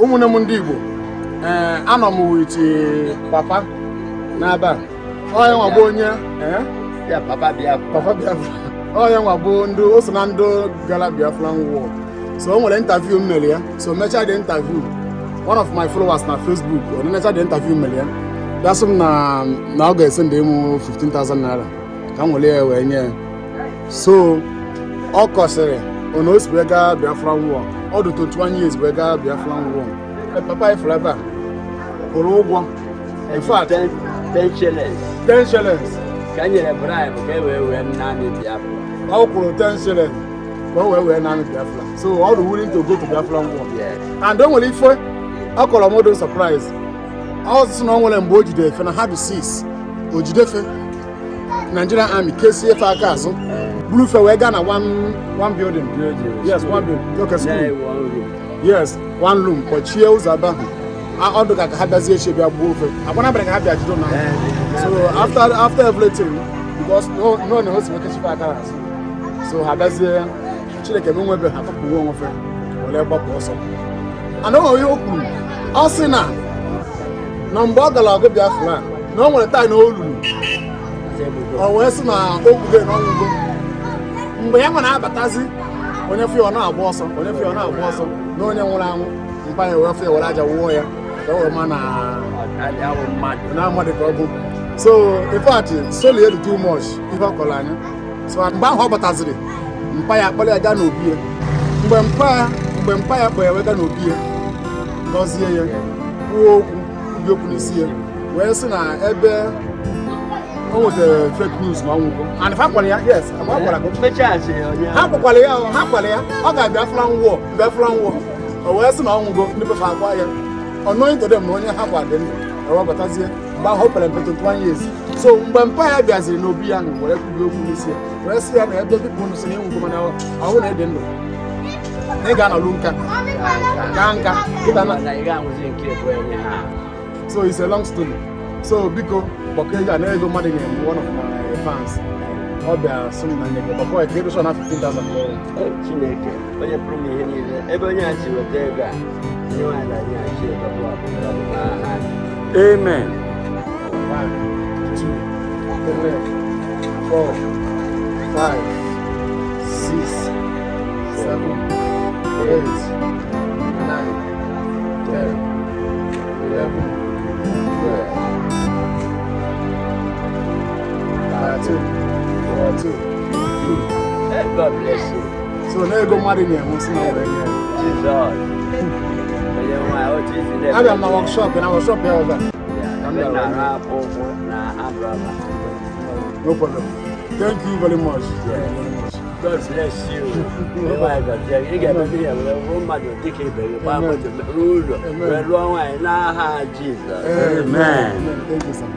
Ụmụnne m ndị Igbo, ee, anọ m with papa n'ebe a. Onye nwa bụ onye Ya Papa Biafra. Papa Biafra. Onye nwa bụ ndị o so na ndị gara Biafran War. So o nwere interview m mere ya. So mechaa the interview, one of my followers na Facebook, ọ nenecha the interview m mere ya, bịa sị m na ọ ga-ese ndị mụ 15,000 naira ka m were ya wee nye ya. So ọ kọsịrị ona o si wee gaa Biafran War. Ọ dị 21 years wee gaa Biafran War. Papa ifuru ebe a kwụrụ ụgwọ, in fact, 10 shillings. 10 shillings. Ka e nyere bribe ka e wee wee naanị Biafra. Ọ kwụrụ 10 shillings ka o wee wee naanị Biafra. So ọ dị willing to go to Biafran War. And o nwere ife ọ kọrọ m dị surprise. Ọ sị na o nwere mgbe o jide efe na ha dị 6, o jide fe Nigerian Army, kesie efe aka azụ, buru fe wee gaa na one building. Yes, one building, okay, school. Na one room. Yes, one room. Kpọchie ụzọ ebe ahụ. Ọ dị ka ha bịazie echi bịa gbuo ofe akwa n'abalị ka ha bịa jido na. So after everything, because no na o si nwoke chife aka n'azụ, so ha bịazie, Chineke m nwebe ha tọpụwo onwe fe were gbapụ ọsọ. And o nwere ihe o kwuru. Ọ sị na mgbe ọ gara ọgụ Biafra, na o nwere taa na o luru, o wee sị na o kwugo na ọnwụgo. Mgbe ya nwa na-abatazi, onye fụ ya ọ na-agba ọsọ, onye fụ ya ọ na-agba ọsọ, na onye nwụrụ anwụ. Mpa ya wee fụ ya, were aja wụọ ya ka o wee ma na Awụ mmadụ. Na mmadụ ka ọ bụ. So in fact, soli edu too much ihe ọ kọrọ anya. So mgbe ahụ ọ bataziri, mpa ya akpọrọ ya gaa n'obi ya. Mgbe mpa ya kpọrọ ya wee gaa n'obi ya, gọzie ya, kwuo okwu, kwubi okwu n'isi ya, wee sị na ebe o nwetara fake news na ọnwụgo, and fa kwara ya, yes, ha kwara ka Mechasị onye. Ha kwakwara ya, ha kwara ya ọ ga Biafran War, Biafran War. O wee sị na ọnwụgo. Ndị befe akwa ya unknowing to them na onye ha kwa dị ndụ. Ewebatazie mgbe ahụ o pere mpe, 21 years. So mgbe mpa ya bịaziri n'obi ya ahụ, were kwubi okwu n'isi ya, wee sị ya na ebe people sị na ịnwụgo, mana ọhụụ na ịdị ndụ, na ị ga-anọlụ nka gaa nka kịta na Na ị ga-ahụzi nke bụ enye ha. So it's a long story. So biko, gbakọ ego a na ego mmadụ nyere m. One of my fans, ọ bịa sị m na nye gị. Gbakọ ya ka edosa na 15,000 ka ọ. Eh, Chineke onye pụrụ m ihe niile, ebe onye a si weta ego a, onye nwaanyị na-anyeghachi ego bụ ọbụla n'aha. Amen. One, two, three, four, five, six, seven, eight, 9, 10, 11, 12, 13, 14, 15. Eh, God bless you. So na ego mmadụ na-enwe si na were nye ya. Jizọs onye nwaanyị otu isi na-eme. Abịa m na workshop, na workshop ya ebe a. Ya, ebe na-arụ akpụ ụkwụ na abraba. No problem. Thank you very much. Thank you very much. God bless you. Onye nwaanyị gọzie gị. Ị ga-emebe ihe wee bụrụ mmadụ dịka ibe gị, gbaa moto, rụọ ụlọ, Amen. wee lụọ nwaanyị n'aha Jizọs. Amen. Thank you, sir.